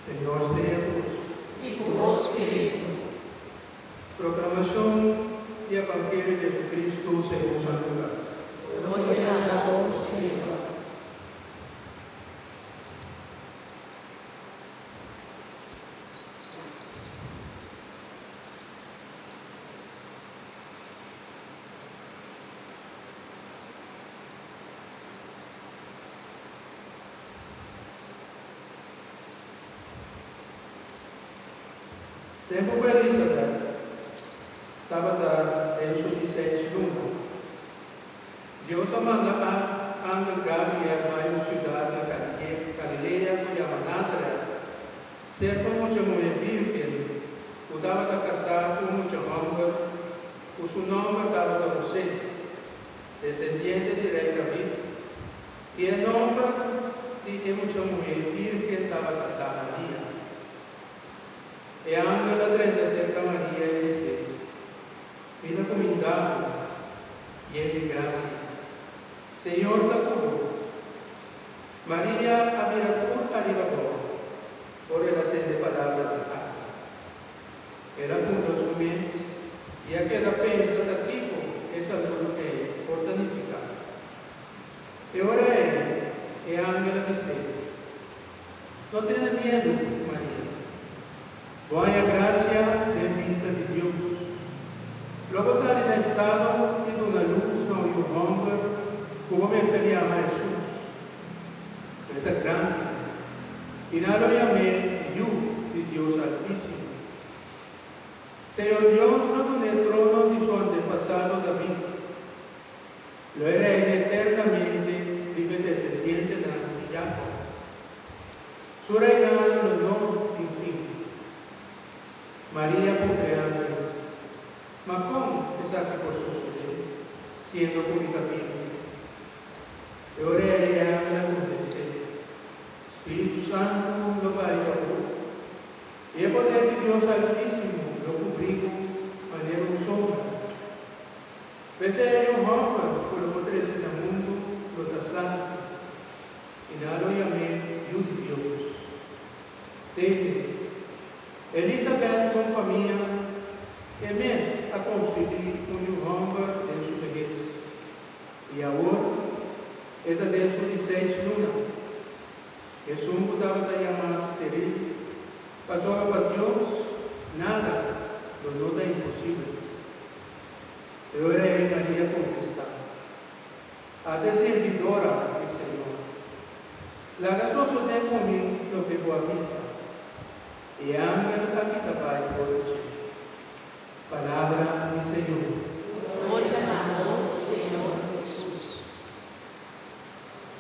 Señor sea ku boso. I ku bo spiritu. Proklamashon di Evangelio di Jesucristo segun San Lukas. Gloria na bo, Señor. Tempu ku Elisabet tabata den su di seis luna, Dios a manda angel Gabriel bai un siudat na Galilea ku yama Nazaret, serka un mucha muhé bírgen ku tabata kasá ku un mucha hòmber ku su nòmber tabata Hosé, desendiente di rei David. I e nòmber di e mucha muhé bírgen tabata ta Maria. E angel a drenta serka Maria i bis'é, Mi ta kumindá bo, yen di grasia. Señor ta ku bo. Maria a bira tur ariba bou ora el a tende palabra di angel. El a puntra su mes i a keda pensa ta kiko e saludo ei por ta nifiká. E ora ei, e angel a bis'é, No tene miedu, Maria. Bo haña grasia den bista di Dios. Lo bo sali na estado i duna lus na un yu hòmber ku bo mester yama Hesus. Lo e ta grandi, i nan lo yam'é Yu di Dios Altísimo. Señor Dios lo dun'é trono di su antepasado David. Lo e reina eternamente riba e desendientenan di Jakòb. Su reinado lo no tin fin. Maria puntra e angel, Ma kon esaki por sosodé, siendo ku mi ta birgen? E ora ei e angel a kontest'é, Spiritu Santu lo bai riba bo, i e poder di Dios Altísimo lo kubrí bo manera un sombra. P'esei un hòmber ku lo por trese na mundu lo ta santu, i nan lo yam'é Yu di Dios. Tende, Elisabèt kon famia, e mes a konsibí un yu hòmber den su behes, i awor e ta den su di seis luna. Esun ku tabata yamá steril, pasobra pa Dios nada lo no ta imposibel. E ora ei Maria kontestá, Ata e sirbidora di Señor. Laga sosodé ku mi loke bo a bisa. E angel a kita bai for di dje. Palabra di Señor.